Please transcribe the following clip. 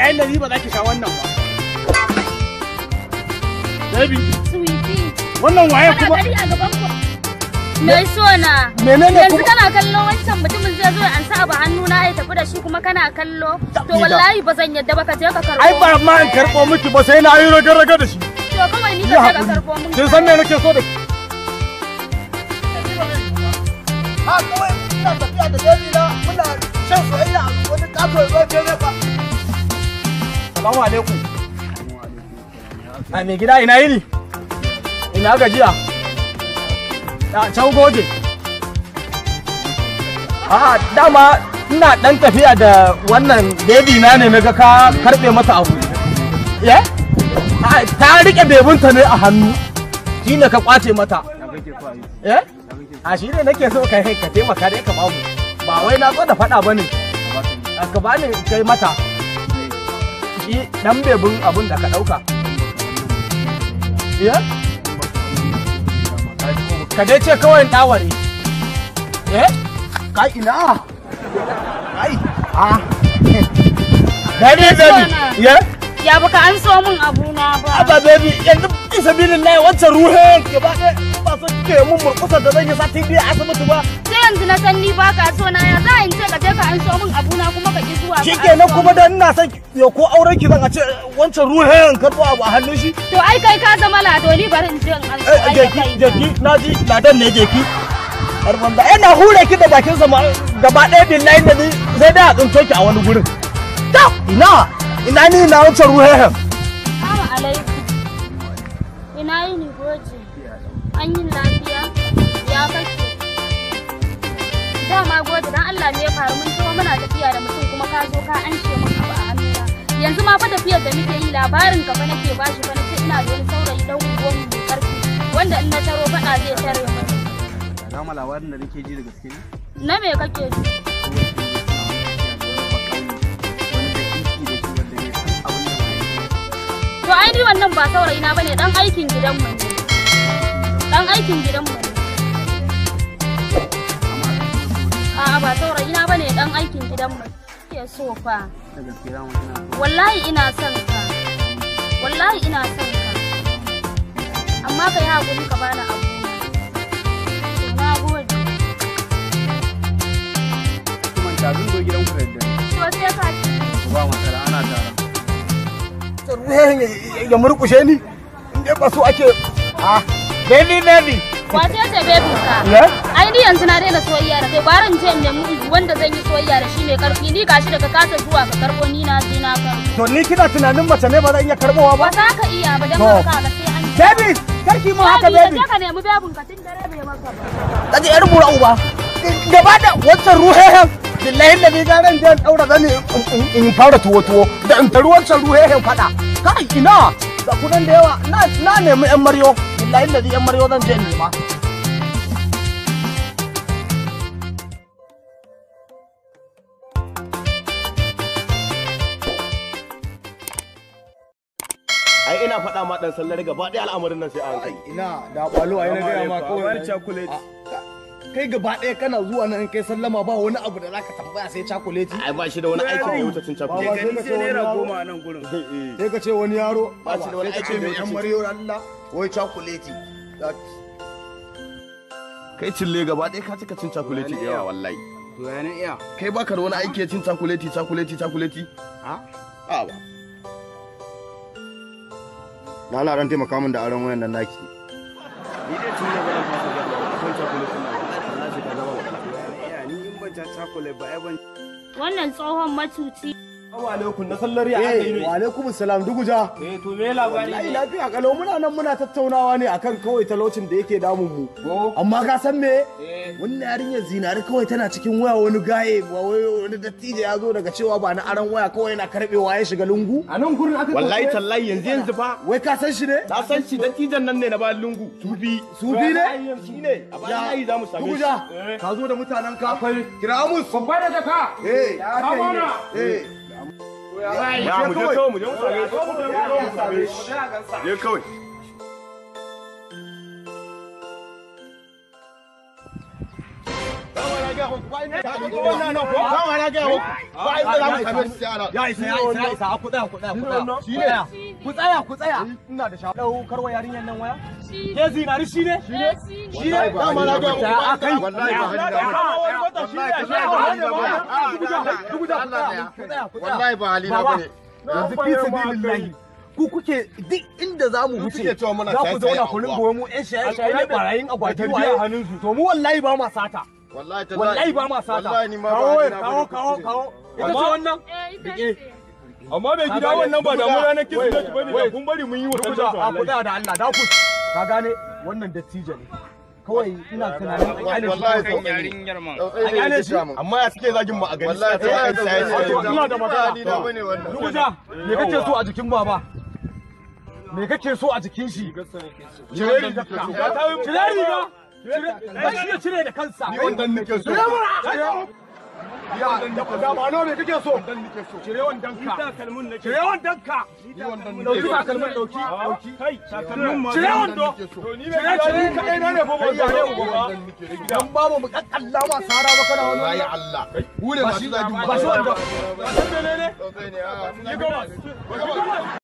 Billahi lazi ba za ki sha wannan ba. Baby. Sweetie. Wannan waye kuma? Kana gari a gaban ku. Mai so na. Menene yanzu kana kallo wancan mutumin zai zo ya ansa abu hannuna ya tafi da shi kuma kana kallo. To wallahi ba zan yadda ba, ka je ka karbo. Ai ba ma in karbo miki ba sai na yi raga-raga da shi. To kawai ni ka je ka karbo mun. Kin san me nake so da ki? Ha kawai ina tafiya da baby na muna shan soyayya wani kato ya zo ce zai ba. Salamu alaikum. A mai gida ina yini? Ina gajiya? A can goge. A dama ina dan tafiya da wannan baby na ne naga ka karbe mata abu. Eh? Ta rike bebunta ne a hannu. Shine ka kwace mata. Eh? A shi ne nake so kai ka taimaka dai ka bamu. Ba wai na zo da fada bane. Ka bani kai mata. Shi dan bebun abun da ka dauka. Eh? Ka dai ce kawai in daware. Eh? Kai ina? Kai. Ah. Baby baby. Yeah? Ya baka an so mun abuna ba. Aba baby, yanzu isabilillahi wancan ruhe gaba ɗaya ba so kike mun murkusa da zan yi sati biyu a asibiti ba. Sai yanzu na san ni baka so na, ya za in ce ka je ka an so mun abuna kuma ka ki zuwa. Shikenan kuma dan ina son yo ko auren ki zan a ce wancan ruhen karbo abu a hannun shi. To ai kai ka zama lado, ni bari in je in an so ai kai. Jeki naji ladan ne jeki. Har banza ina hure ki da bakin sa gaba ɗaya billahi da ni sai dai a tsinto ki a wani gurin. Ta ina ina ni na wancan ruhen. Assalamu alaikum. Ina yini goje? An yi lafiya? Ya kake? Dama goje dan Allah me ya faru? Mun tawo muna tafiya da mutum kuma ka zo ka anshe mun abu a hannuna. Yanzu ma fa tafiyar da muke yi labarin ka fa nake bashi fa nace ina da wani saurayi dan uwan mu mai karfi wanda in na taro faɗa zai tare mu. Dama labarin da nake ji da gaske ne? Na me kake ji? To ai ni wannan ba saurayi na bane, dan aikin gidanmu ne. Dan aikin gidanmu ne. A'a ba saurayi na bane, dan aikin gidanmu. Ke so fa. Wallahi ina son ka. Wallahi ina son ka. Amma kai hakuri ka bani abu. Na gode. Kuma ta zan zo gidanku da daddare. To sai ka ci. Ba matsala ana tara. Ruhen ya murkushe ni in dai ba so ake. Ah baby baby. Wace ce baby ka? Ai ni yanzu na daina soyayya da kai, baran je in nemi wanda zan yi soyayya da shi mai karfi. Ni gashi daga kasa zuwa ka karbo, ni na je na karbo. To ni kina tunanin mace ne ba zan iya karbowa ba? Ba za ka iya ba dan haka ka sai an. Baby karki mu haka baby. Ka nemi babyn ka tun dare bai maka ba. Kaje yar bura uba. Gaba da wancan ruhehen billahi da ni garan jan daura zani in fara tuwo tuwo da in taru wancan ruhehen fada. Kai ina da kudan da yawa na nemi yan maryo billahi da yan maryo zan je in nema. Ai ina faɗa ma dan sallar gaba ɗaya al'amarin nan sai a hankali. Ina da kwalo ai na ga ma kawai chocolate. Kai gaba ɗaya kana zuwa nan kai sallama ba wani abu da zaka tambaya sai chocolate. Ai ba shi da wani aikin da ya wuce cin chocolate. Ba sai sai naira goma a nan gurin. Sai ka ce wani yaro ba shi da wani aikin da ya wuce mariyo Allah wai chocolate. Kai cille gaba ɗaya ka cika cin chocolate da yawa wallahi. To ya ne iya. Kai baka da wani aiki ya cin chocolate chocolate chocolate. Ha? A ba. Da Allah ran taimaka min da aron wayan nan naki. Ni dai cin da ban fasa ga kan chocolate nan. Wannan tsohon macuci. Assalamu alaikum na sallar ya aka yi ne. Wa alaikum salam duguja. Eh to me labari ne? Lafiya kalau muna nan muna tattaunawa ne akan kawai talaucin da yake damun mu. Amma ka san me? Wannan yarinyar zinari kawai tana cikin waya wani gaye wani dattijo ya zo daga cewa ba na aran waya kawai yana karbewa ya shiga lungu. A nan gurin aka wallahi tallahi yanzu yanzu fa. Wai ka san shi ne? Na san shi dattijon nan ne na bayan lungu. Sufi. Sufi ne? Shi ne. A bayan layi za mu same shi. Duguja ka zo da mutanen ka. Kira musu. Babba da jaka. Eh. Eh. Ya mu je kawai mu je mu same shi. Je kawai. ga muku ba inda wannan nan ko dama na ga muku ba inda za mu same shi sai ana. Ya isa, ya isa, ya isa, ku tsaya, ku tsaya, ku tsaya. Ku tsaya, ku tsaya. Ina da shawarar daukar wa yarinyar nan waya. Ke zinari shi ne? Shi ne. Shi ne? Dama na ga muku ba Akai. Wallahi ba halina bane. Wallahi ba halina bane. Yanzu fi sabilillahi ku kuke duk inda za mu wuce Kuke cewa muna za ku shaye-shaye zauna a ku unguwa. ringa mu ƴan shaye-shaye ne barayin agwagi waye. To mu wallahi ba ma sata. Wallahi tallahi. Wallahi ba ma sata. Wallahi ni ma ba Kawo wayar, halina kawo bane. kawo kawo. Ita ce wannan? Eh, ita ce. Amma mai gida wannan ba damu ranar Kirsimeti bane da kun bari mun yi wa Rubuta a ku tsaya da Allah da ku. Ka gane wannan dattijo ne. Kawai ina tunanin a kyale shi. Wallahi tsautsayi ne. Tsautsayi ne A kyale ya shi. kama. Amma ya suke zagin mu a gari. Wallahi sai tsautsayi ne. Wato, ina da magana. Ba halina bane wannan. Rubuta me kake so a jikin baba? Me kake so a jikin shi? Cire riga. Cire riga. Cire shi ya cire da kansa. Ni wannan nake so. Cire mana. Ya da ba no me kake so? Cire wandan ka. Cire wandan ka. Dauki takalmin dauki dauki. Kai takalmin ma. Cire wando. Cire cire Kai na ne fa ba Kai ne uba. Dan babu mu kakkalla ma sara ba kana wani. Wallahi Allah. Ku ne masu zagin mu. Ba shi wando. Ba san menene? Tsautsayi ne. Yi gabas.